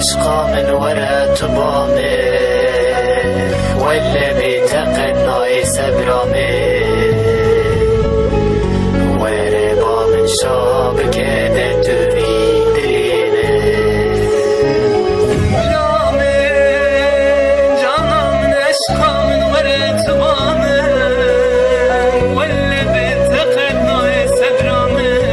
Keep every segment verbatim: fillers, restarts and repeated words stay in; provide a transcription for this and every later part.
Eşqa min were tu ba min, welle bê te qet nayê sebra min. Were ba min şa bike de tu vî dilê min. Gula min, cana min, eşqa min were tu ba min, welle bê te qet nayê sebra min.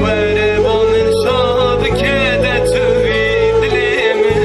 Were ba min şa bike de tu vî dilê min.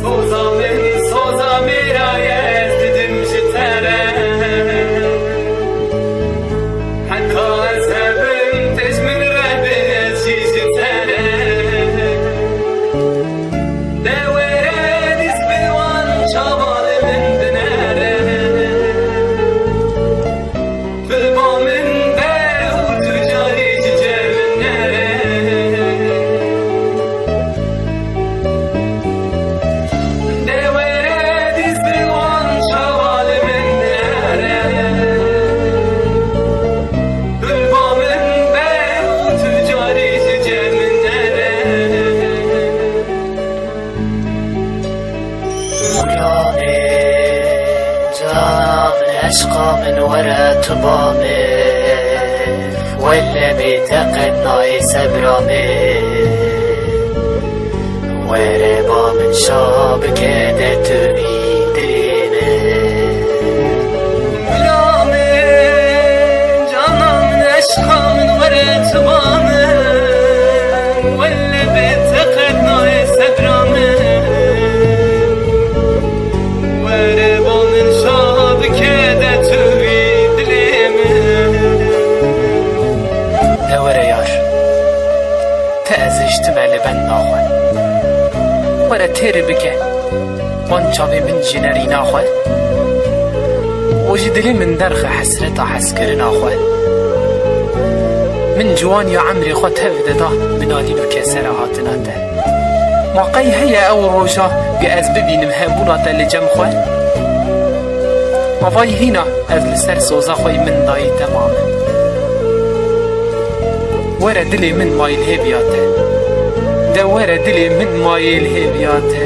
Soza min, soza mêra ye, ez didim ji te re. Heta ez hebim, te ji min re be, ez jî ji te re. De were dîs bi wan çavalê min dinere. Filma min de û tu carî ji cem min nere. De were dîs bi wan çavalê min nere. Filma min de û tu carî ji cem min nere. Gula min, cana min, eşqa min were tu ba min. Welle bê te qet nayê sebra min. Were ba min şa bike de tu vî dilê min. Gula min, cana min, eşqa min were tu ba min. Welle bê te qet nayê sebra min. Were ba min şa bike de tu vî dilê min. De were yar, te ez hiştime li benda xwe. Were têr bike wan çavê min ji nerîna xwe. Û ji dilê min derxe hesreta hezkirina xwe. Min ciwaniya emrê xwe tev de da binalîn û kesera hatina te. Ma qey heye ew roja ku ez bibînim hebûna te li cem xwe? Ma vay hîna ez li ser soza xwe yî min dayî dema min. Were dilê min mayîl hêviya te. De were dilê min mayîl hêviya te.